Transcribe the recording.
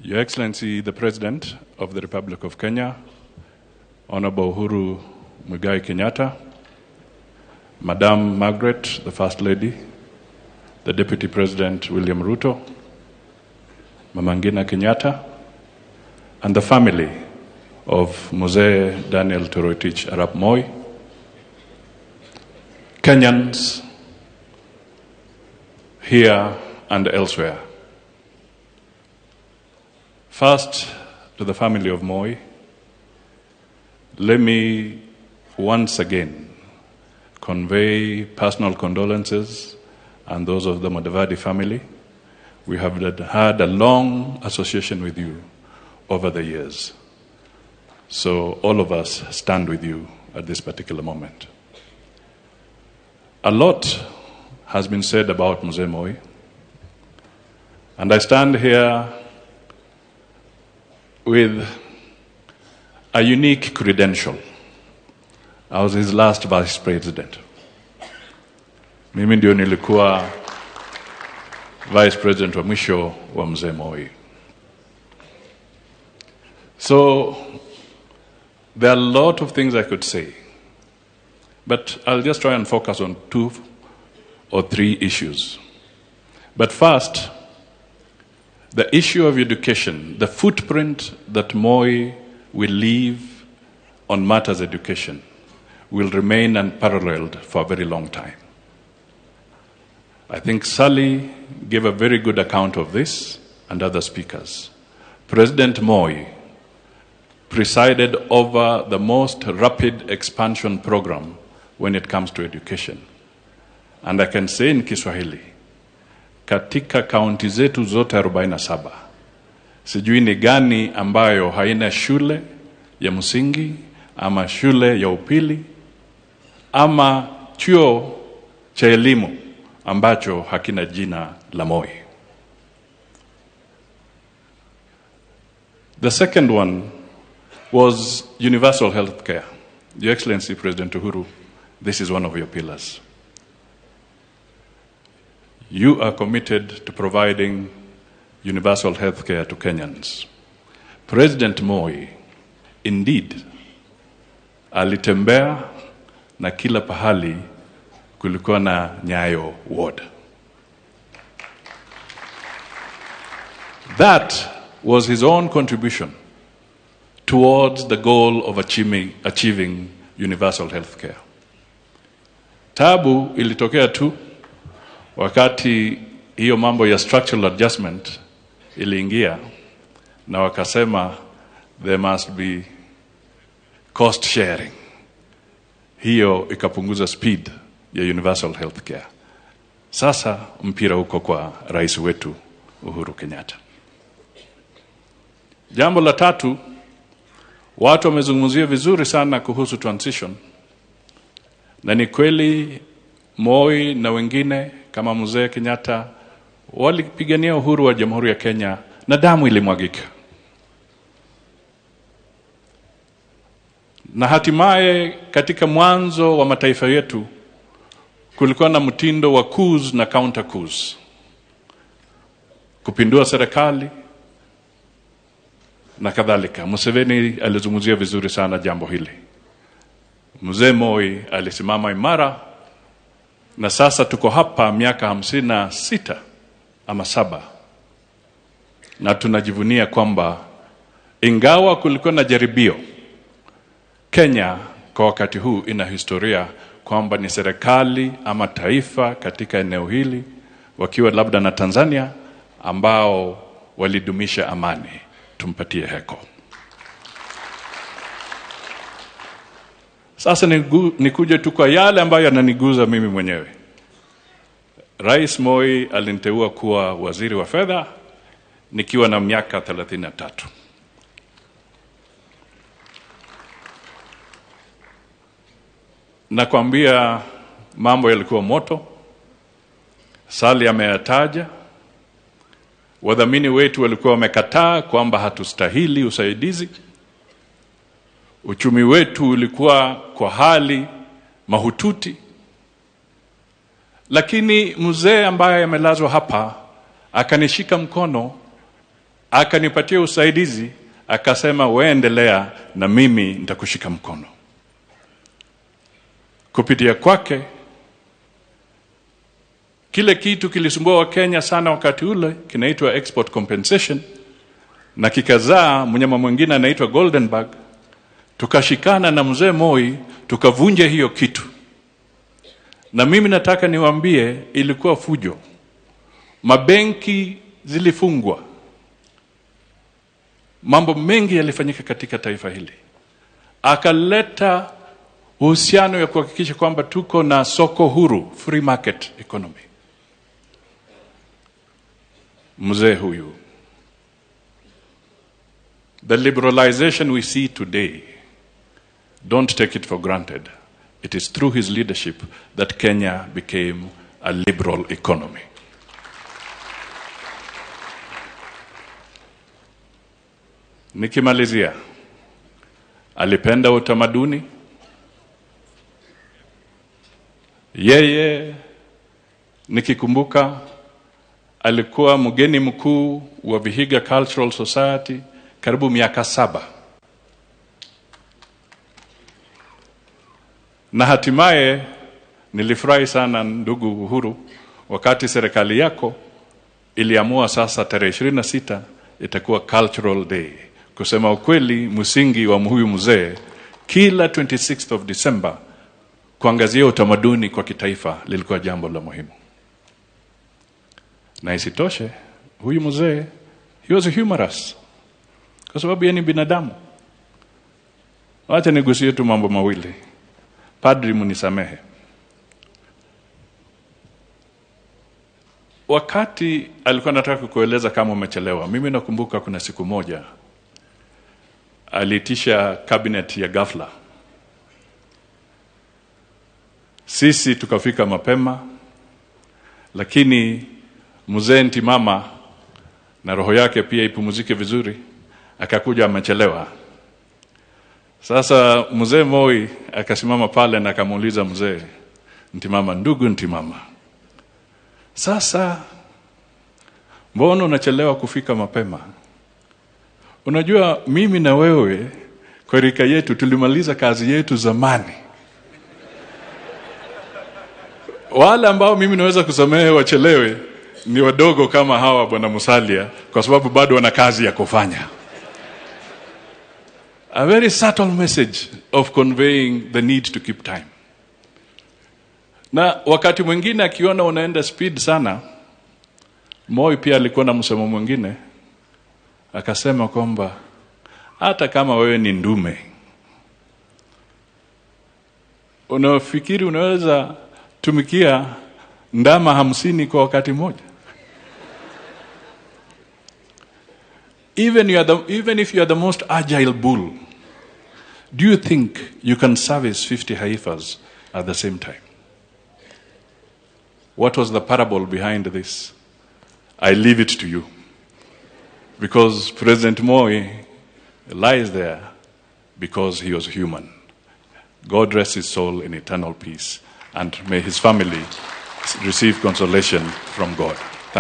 Your Excellency, the President of the Republic of Kenya, Honorable Uhuru Muigai Kenyatta, Madam Margaret, the First Lady, the Deputy President William Ruto, Mama Ngina Kenyatta, and the family of Mzee Daniel Toroitich Arap Moi, Kenyans here and elsewhere. First, to the family of Moi, let me once again convey personal condolences and those of the Mudavadi family. We have had a long association with you over the years. So all of us stand with you at this particular moment. A lot has been said about Mzee Moi, and I stand here with a unique credential. I was his last vice president. Mimi ndio nilikuwa vice president wa mwisho wa Mzee Moi. So there are a lot of things I could say, but I'll just try and focus on two or three issues. But first, the issue of education, the footprint that Moi will leave on matters education will remain unparalleled for a very long time. I think Sally gave a very good account of this and other speakers. President Moi presided over the most rapid expansion program when it comes to education. And I can say in Kiswahili, katika kaunti zetu zote 47, sijui ni gani ambayo haina shule ya msingi ama shule ya upili ama chuo cha elimu ambacho hakina jina la Moi. The second one was universal health care. Your Excellency, President Uhuru, this is one of your pillars. You are committed to providing universal health care to Kenyans. President Moi, indeed, alitembea na kila pahali kulikuwa na Nyayo Ward. That was his own contribution towards the goal of achieving universal health care. Tabu ilitokea tu wakati hiyo mambo ya structural adjustment iliingia na wakasema there must be cost sharing. Hiyo ikapunguza speed ya universal health care. Sasa mpira uko kwa rais wetu Uhuru Kenyatta. Jambo la tatu, watu wamezungumzia vizuri sana kuhusu transition, na ni kweli Moi na wengine kama Mzee Kenyatta walipigania uhuru wa Jamhuri ya Kenya na damu ilimwagika, na hatimaye katika mwanzo wa mataifa yetu kulikuwa na mtindo wa coups na counter coups, kupindua serikali na kadhalika. Museveni alizungumzia vizuri sana jambo hili. Mzee Moi alisimama imara, na sasa tuko hapa miaka 56 ama 7, na tunajivunia kwamba ingawa kulikuwa na jaribio, Kenya kwa wakati huu ina historia kwamba ni serikali ama taifa katika eneo hili, wakiwa labda na Tanzania, ambao walidumisha amani. Tumpatie heko. Sasa nikuje tu kwa yale ambayo yananiguza mimi mwenyewe. Rais Moi aliniteua kuwa waziri wa fedha nikiwa na miaka 33. Nakwambia mambo yalikuwa moto. Sali ameyataja. Wadhamini wetu walikuwa wamekataa kwamba hatustahili usaidizi. Uchumi wetu ulikuwa kwa hali mahututi. Lakini mzee ambaye amelazwa hapa akanishika mkono Akanipatia usaidizi, akasema wewe endelea na mimi nitakushika mkono. Kupitia kwake, kile kitu kilisumbua Wakenya sana wakati ule kinaitwa export compensation, na kikazaa mnyama mwingine anaitwa Goldenberg. Tukashikana na mzee Moi tukavunja hiyo kitu, na mimi nataka niwaambie, ilikuwa fujo, mabenki zilifungwa, mambo mengi yalifanyika katika taifa hili. Akaleta uhusiano ya kuhakikisha kwamba tuko na soko huru, free market economy. Mzee huyu, the liberalization we see today, don't take it for granted. It is through his leadership that Kenya became a liberal economy. Nikimalizia, alipenda utamaduni. Yeye, nikikumbuka, alikuwa mgeni mkuu wa Vihiga Cultural Society karibu miaka 7. Na hatimaye nilifurahi sana, ndugu Uhuru, wakati serikali yako iliamua sasa tarehe 26 itakuwa Cultural Day. Kusema ukweli, msingi wa huyu mzee kila 26th of December kuangazia utamaduni kwa kitaifa lilikuwa jambo la muhimu. Na isitoshe, huyu mzee, he was humorous, kwa sababu yeye ni binadamu. Wacha nigusie tu mambo mawili. Padri, munisamehe. Wakati alikuwa anataka kukueleza kama umechelewa, mimi nakumbuka kuna siku moja aliitisha cabinet ya ghafla. Sisi tukafika mapema, lakini mzee Ntimama, na roho yake pia ipumzike vizuri, akakuja amechelewa. Sasa mzee Moi akasimama pale na akamuuliza mzee Ntimama, ndugu Ntimama, sasa mbona unachelewa kufika mapema? Unajua mimi na wewe kwa rika yetu tulimaliza kazi yetu zamani. Wale ambao mimi naweza kusamehe wachelewe ni wadogo kama hawa bwana Musalia, kwa sababu bado wana kazi ya kufanya. A very subtle message of conveying the need to keep time. Na wakati mwingine akiona unaenda speed sana, Moi pia alikuwa na msemo mwingine, akasema kwamba hata kama wewe ni ndume, unafikiri unaweza tumikia ndama 50 kwa wakati mmoja? Even if you are the most agile bull, do you think you can service 50 heifers at the same time? What was the parable behind this? I leave it to you. Because President Moi lies there because he was human. God rest his soul in eternal peace, and may his family receive consolation from God.